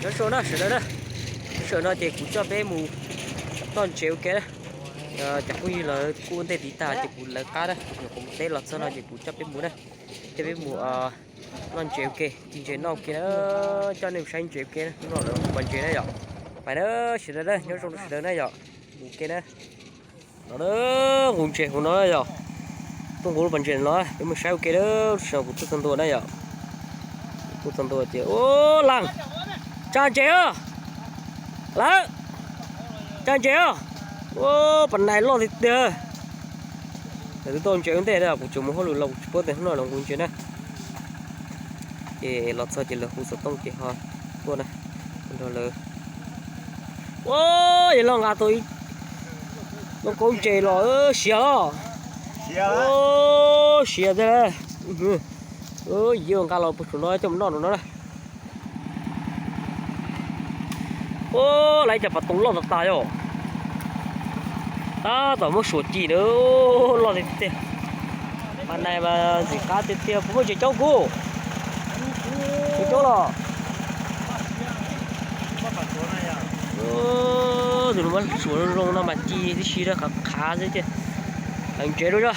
Nyob zoo na sawv daws na, sawm no ces kuv coj peb mus noj ntses ua ke na. Cov phooj ywg lawv kuj ua ntej tiv tag ces kuv lawv qab na, kuv teb los txog no ces kuv coj peb mus na, coj peb mus noj ntses ua ke, ci ntses noj ua ke na, coj nej mus saib ntses ua ke na, hnub no lawv hu pas ntses na yom. Pais na sawv daws na, nyob zoo sawv daws na yom, mus ua ke na. No na, nqus ntses hauv no yom, tuaj nqus lub pas ntses no, peb mus saib ua ke na, tam sim no kuv tuaj txog ntua na yom. Tuaj txog ntua ces, u, Leej, tsa ntses os, Leej, tsa ntses os, u, pas nais loj tiag tiag. Lawv twb tau ntses ua ntej na, kuv tseem mus hauj lwm los kuv tsis paub tias hnub no lawv nqus ntses na. Ces los txog ces lawv hu xov tooj ces ho tuaj na, nrog lawv. Ua, yog loj nqa tau ib lub kaub ntses los siav os. Siav tiag. Yog nqa los puag saum no coj mus noj no na. Ua, lawv ib co pas toom loj tas tas yom. Tab tom muab suam ci na, loj tiag tiag. Pas nais mas ntxim qab tiag tiag, puas muaj ntses coob kuv? Ntses coob los. Tus no muab suam zoo zoo no mas ci tib si, qhav qhav xwb ces. Heev ntses dua.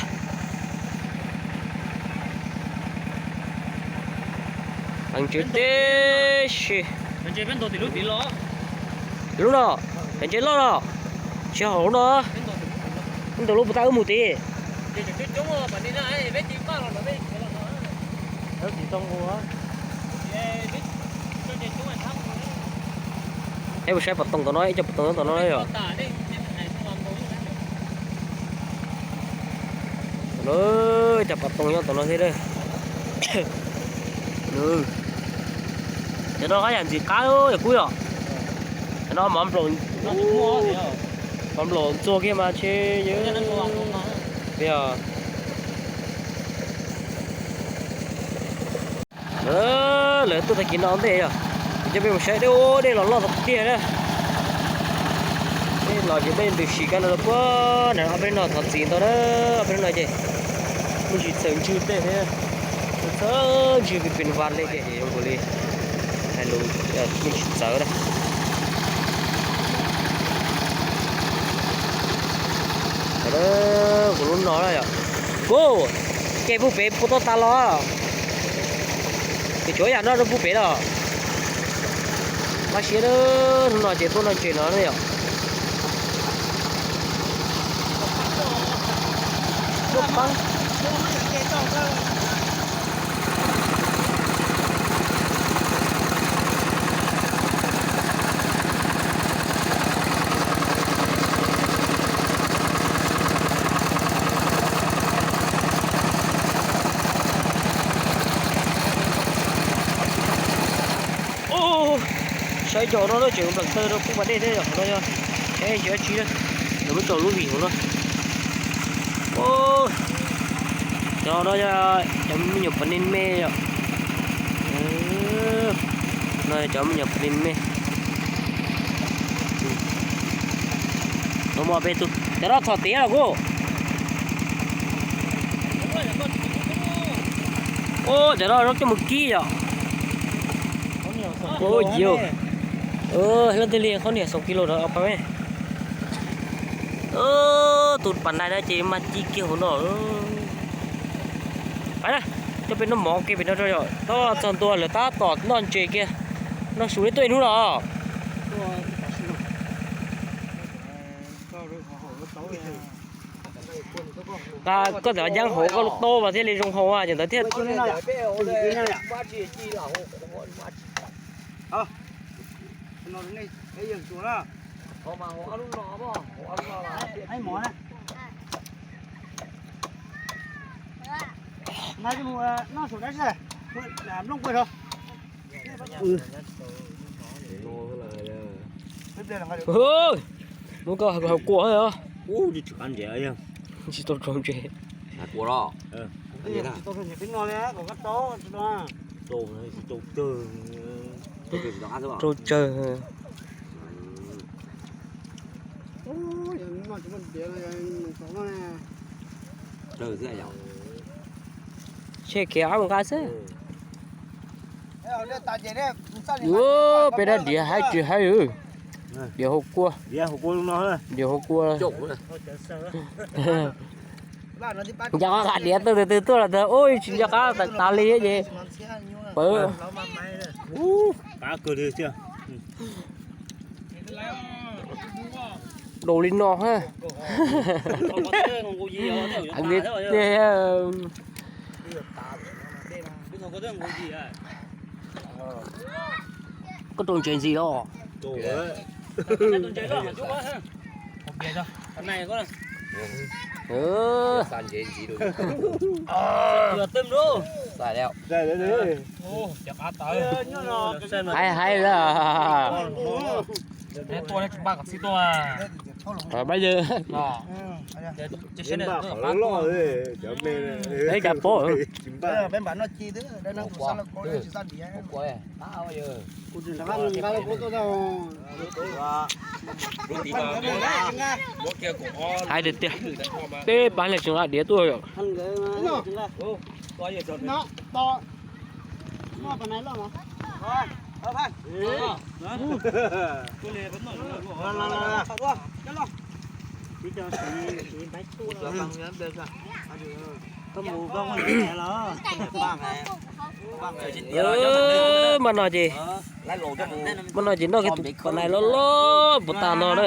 Heev ntses tib si. Lub no, heev ntses loj no. Tsis hauv no. Ntawm lub puas tas wb mus tid. Peb mus saib pas toom tom no, ib co pas toom tom no yom. Ib co pas toom nyob tom no thiab. Cov no qab yam ntxim qab yom kub yom. Cov no mov nplaum, mov nplaum ntxuag kiag mas tsis yog. Lawv tuaj tag kis no ntej yog, kuv coj peb mus saib dej, dej los loj tiag na. Dej los ces dej ntws si kab no rau puag nram ob peb no thov txim ntau na, ob peb no ces me ntsis txhaws ntswg tej thiab, txhaws ntswg pis pis vas li ces zoo nkaus li hais lus me ntsis txawv na. Kuv lub no na yom, kuv ces pub pem puas tau tas los. Ces tshuav yam no rau pub pem los. Pab siab hnub no ces tuaj noj ntses no na yom. Saib cov no na, tseem nplam tawg rau pub pas dej thiab yom, no yog saib tsis dab tsi na. Lawv muab tso lub vim hauv no. Cov no yog cov me nyuam pas nis me yom. No cov me nyuam pas nis me. Tau muaj peb tug, cov no txhom tiav los kuj. Cov no coj mus kib yom. Yus, leej twg li khaub niam xoom kis lus rau pab me. Tus pas nais no ces mas ci kiag hauv no. Pab na, coj peb noj mov kiag pem no rau yom, txog ntua lawv tab tom noj ntses kiag. Noj su, neb tuaj ib hnub los? Nqa koj cov yeeb hauv koj lub taub mas thiaj li zoo haus ces ntawd thiaj. Muab koj hauv kuam os. Tsis tau tso ntses. Rau tsawg. Tseg kev ob nqa xwb. Ua, peb dab diav haib tsis haib. Diav hau kua. Diav hau kua. Nco qab diav tuaj, tus twg tuaj los ntag, ua tsis nco qab tas li ces pawv. Daus li no ha. Koj rau ntses ntxiv los? Haib haib lawm. Pab yawg, peb cov paub. Haib tiag tiag, peb pab yawg tsis nqa diav tuaj yom. Mas no ces, mas no ces noj kiag tus pom nais loj loj puas tas no na.